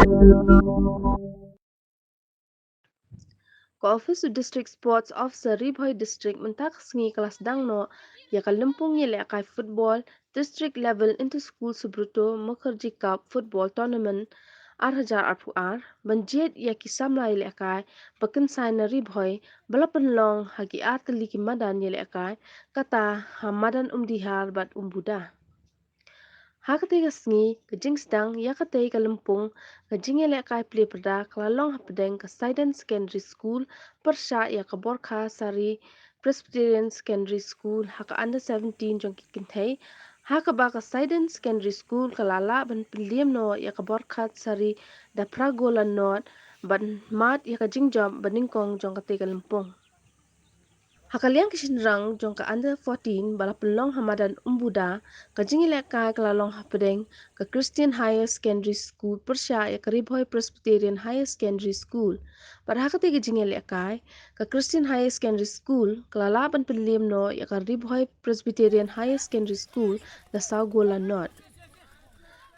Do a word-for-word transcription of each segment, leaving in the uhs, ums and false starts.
Ka Office u District Sports Officer Ri Bhoi District mynta ka sngi ka la sdang noh ïa ka lympung ïalehkai football District Level Inter School Subroto Mukherjee Cup Football Tournament ar hajar arphew ar ban jied ïa ki samla ïalehkai ba kynsai na Ri Bhoi ba la pynlong ha ki artylli ki madan ïalehkai, kata ha madan Umdihar bad Umbuda. Ha katei ka sngi ka jingsdang ïa katei ka lympung ka jingïalehkai plie pyrda ka la long hapdeng ka Saiden Secondary School pyrshah ïa ka Borkha Sari Presbyterian Secondary School ha ka under seventeen jong ki kynthei, ha kaba ka Saiden Secondary School ka la lah ban pynliem noh ïa ka Borkha Sari da phra gol la nod ban mad ïa ka jingjop ba nyngkong jong katei ka lympung. Ha ka liang ki shynrang jong ka under fourteen ba la pynlong ha madan Umbuda, ka jingïalehkai ka la long hapdeng ka Christian Higher Secondary School pyrshah ïa ka Ri Bhoi Presbyterian Higher Secondary School. Bad ha katei ka jingïalehkai ka Christian Higher Secondary School ka la lah ban pynliem noh ïa ka Ri Bhoi Presbyterian Higher Secondary School da saw gol la nod.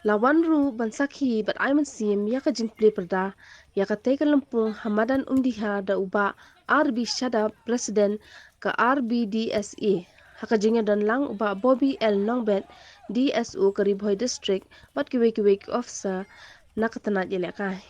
La wan ruh ban sakhi bad ai mynsiem ïa ka jingplie pyrda ïa katei ka lympung ha madan Umdihar da u Bah R B Shadap, President ka R B D S A, ha ka jingïadon lang u Bah Bobby L Nongbet, D S O ka Ri Bhoi District, bad kiwei kiwei ki officer na ka tnat ïalehkai.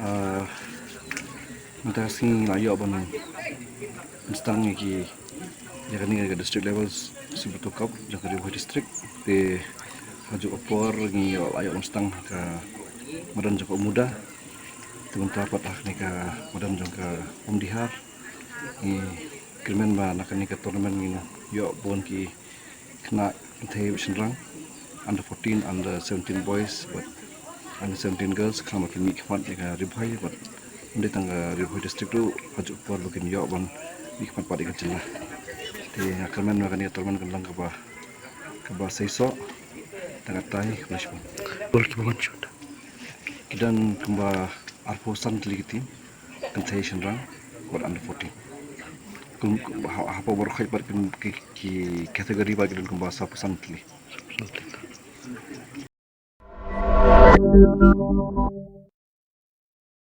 Ah, mynta ka sngi la ïoh ban sdang ïa ki, ïa kane ka district level Subroto Cup jong ka Ri Bhoi District. Te ha kajuh ka por ngi la ïoh ban sdang ha ka madan jong ka Umbuda. Te mynta pat ha kane ka madan jong ka Umdihar. Ngi kyrmen ba na kane ka tournament ngin ïoh bun ki khynnah kynthei bad shynrang, under fourteen, under seventeen boys bad under seventeen girls, khnang ba kin mihkhmat ïa ka Ri Bhoi bad ym dei tang ka Ri Bhoi District ruh, ha kajuh ka por ba kin ïoh ban mihkhmat pat ïa ka jylla. Te nga kyrmen ba kane ka tournament kan long kaba, kaba seisoh. Tang katai, khublei shibun. Bor ki bun shibun. Ki don kumba arphew san tylli ki team, kynthei shynrang bad under fourteen. Kum, ha, hapoh bor khoit bad ki, ki, ki category bad ki don kumba sawphew san tylli.